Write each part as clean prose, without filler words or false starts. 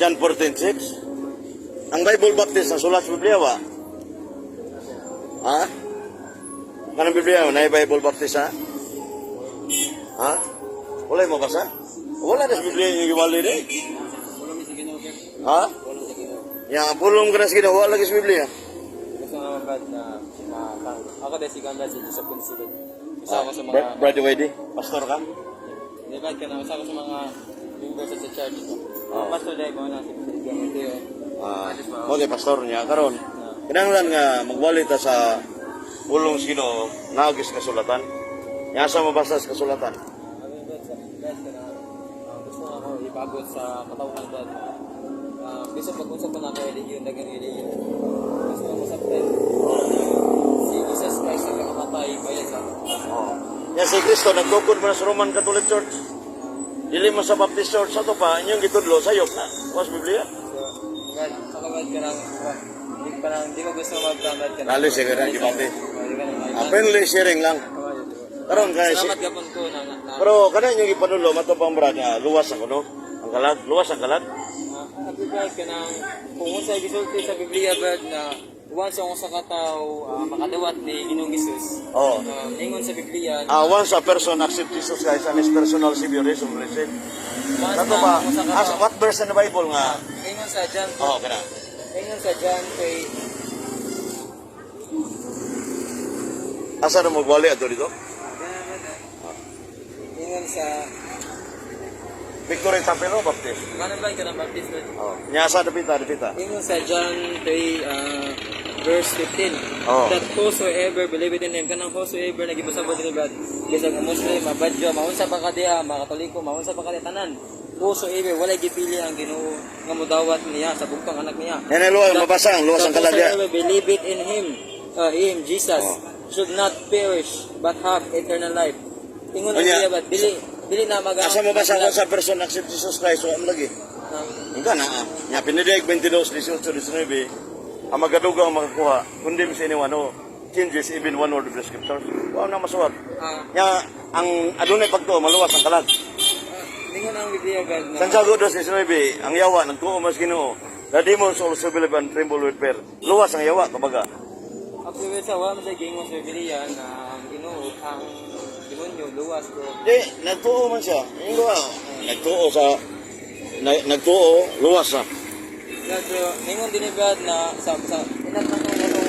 John 14:6. Ang Bible Baptist na sulat sa Biblia ba? Ha? Kanang Biblia, na Bible Baptist, ha? Ha? Wala mo basa? Wala na sa Biblia yung giwali ni. Wala mi sa Ginoo, sir. Ha? Wala sa Ginoo. Ya, pulong ka na sa Ginoo, wala lagi sa Biblia. Gusto nga man, Brad, na ako dahil si Brad, si Joseph Consilit. Isa ako sa mga Brother Wade, pastor ka? Di ba, kana usa ako sa mga members sa church ko. Oo. Pastor dahil mo na si Mateo. Ah, mo kay pastor niya karon. Kinahanglan nga magwali ta sa pulong sa Ginoo, naagis kasulatan. Nya sa mabasa sa kasulatan? Ano ba sa guys kana gusto nga ako ipabot sa katawhan, Brad. Bisan pag unsa pa na ka religion, daghang religion. Gusto ko sa friend. Si Jesus Christ ang nakamatay bayad sa ato. Oh. Nya si Kristo nagtukod man sa Roman Catholic Church. Dili man sa Baptist Church ato pa inyong gitudlo sayop na. Was Biblia? So, Brad, ako, Brad, kanang di parang di ko gusto mag-brad ka. Lalo siya ka na, gibati. Oh, di ka na. Ah, friendly sharing lang. Karon kay si Salamat gapon ko na Pero kana inyong gipanulo mato pang, brad, nga luwas ako, no. Ang kalag, luwas ang kalag. Happy, Brad, kanang kung unsa gisulti sa Biblia, Brad, na once ang usa ka tawo makadawat ni Ginoong Hesus. Oh. Ingon sa Biblia, Once a person accept Jesus Christ as his personal savior, is blessed. Once Kato na ba, ang usa ka as tawo what verse in the Bible nga? ingon sa John Oh, kana. Ingon sa John kay Asa na magwali ato dito? Ingon sa Victory Chapel o Baptist? Kanan ba kanang Baptist, Brad? Oh. Nya asa dapita dapita? Ingon sa John 3 verse 15. Oh. That whosoever believeth in him, kanang whosoever na gibasabot ni Brad. Bisag nga Muslim, mabadyo, maunsa pa ka diha, makatoliko, maunsa pa ka diha, tanan. Whosoever, walay gipili ang Ginoo nga mudawat niya sa bugtong anak niya. Yan ang luwas, mabasa ang luwas ang That kalag ya. whosoever believeth in him, him, Jesus, should not perish but have eternal life. Ingon ang Unya. Biblia ba, dili dili na mag Asa mabasa once a person accept Jesus Christ, wa mo lagi? Nga na. Ah. Nya pinidig 22, 18, 19, ang magadugang makakuha, condemns anyone who changes even one word of the scriptures. Wa na masuwat. Nya ang adunay pagtuo maluwas ang kalag. Ingon ang Biblia, Brad, na Santiago 2:19, ang yawa nagtuo mas Ginoo. The demons also believe and tremble with fear. Luwas ang yawa, kabaga. Actually, sa wala man sa gingon sa Biblia na ang Ginoo, ang demonyo luwas ko. Di, nagtuo man siya. Ingo ah. Nagtuo sa nagtuo, luwas na. Pero ningon din ni Brad na sa inat na ano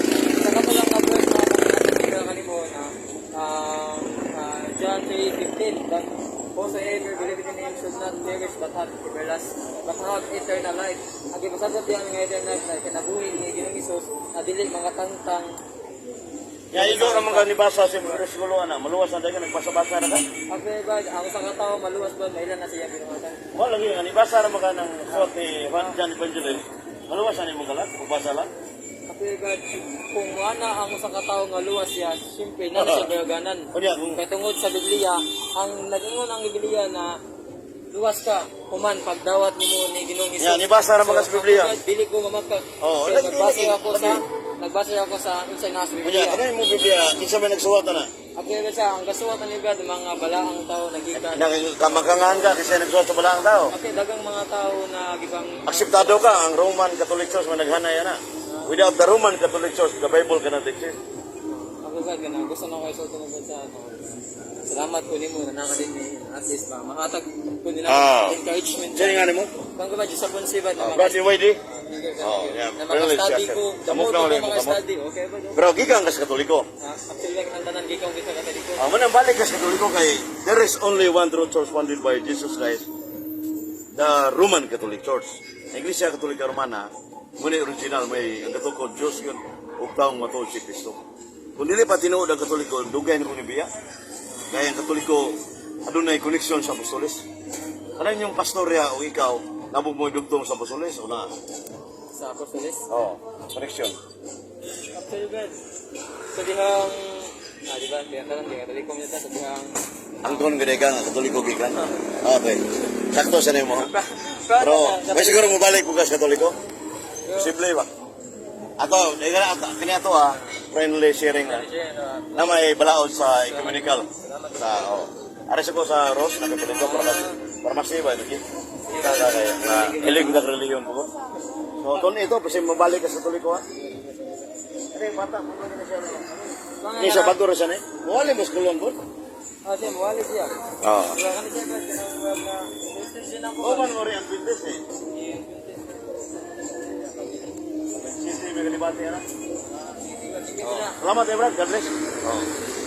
sa kato lang nga verse na pagkakita kanimo na John 3:15, that whosoever believeth in him should not perish but have eternal life. Ang gipasabot diyan nga eternal life na kinabuhi ni Ginoong Hesus na dili mga tangtang. Ya igo ra man ka nibasa sa bersikulo ana, maluwas na dayon nagbasa-basa na ka. Actually, Brad, ang usa ka tawo maluwas ba mailan na siya binuhatan. Wa lagi nga nibasa ra man ka ng suwat ni Juan John Evangelist. Maluwas na nimo kalag, pagbasa lang. Actually, Brad, kung wala ang usa ka tawo nga luwas siya, siyempre na siya bayaganan. Unya kung Kay tungod sa Biblia, ang nag-ingon ang Biblia na luwas ka human pagdawat nimo ni Ginoong Hesus. Yeah, nibasa ra man ka sa Biblia. Ako, Brad, dili ko mamakak. Oo, Kaya lagi, nagbasa lagi, ako sa lagi. Nagbasa ako sa unsay nasa Unya Biblia. kanay mo Biblia, kinsa may nagsuwat ana? Ako sa ang kasuwat ni Brad, mga balaang tao nagikan. Nagkamakangan ka kasi nagsuwat sa balaang tao. Okay, dagang mga tao na gibang Akseptado ka ang Roman Catholic Church man naghanay ana. Without the Roman Catholic Church, the Bible cannot exist. Ako, Brad, kana gusto na ko isulti na, Brad, sa ano. Salamat ko nimo na naka din ni at least ba mahatag ko nila encouragement. Sino nga nimo? Kang ko ba sa Ponce ba na Brad YD? Oh, yeah. na maka-study ko. Kamok The more na ko ulit mo, kamok. maka-study, okay ba? Pero gikan ka sa Katoliko. Ah, actually, ang tanan gikan kita Katoliko. Ah, mo nang balik ka sa Katoliko kay there is only one true church founded by Jesus Christ, the Roman Catholic Church. Ang Iglesia Katolika Romana, mo ni original may ang katukod Diyos yun ug taong matuod si Kristo. Kung dili pa tinuod ang Katoliko, dugay na kong nibiya. Kaya ang Katoliko adunay connection sa apostoles. Kanang yung pastorya o ikaw, nabog mo dugtong sa apostoles o na? Sa Apostoles. Oo, connection. Actually, Brad, sa dihang di ba, kaya tanan kay Katoliko mo sa dihang Angkon gani ka nga Katoliko gikan. Okay. Sakto sa nimo, ha? Pero may siguro mo balik bukas Katoliko? Posible ba? Ato, kini ato, kini ato ah, friendly sharing lang. Na may balaod sa ecumenical. Sa oh. Aris ko sa Rose, nakapilin ko para mas ba ito? Sa kaya na Hilig na relihiyon po. So, tun ito, kasi mabalik ka sa Katoliko, ha? Ano yung bata? Ano na siya? Ni siya bago ra siya ni. Wala mo eskwelahan po. Ah, siya, mawali siya. Oo. Wala ka na siya, guys. Kanang web na, siya na ko. Oh, man mo rin ang business eh. Sisi may kalibate na. Sige na. Salamat eh, Brad. God bless. Oh.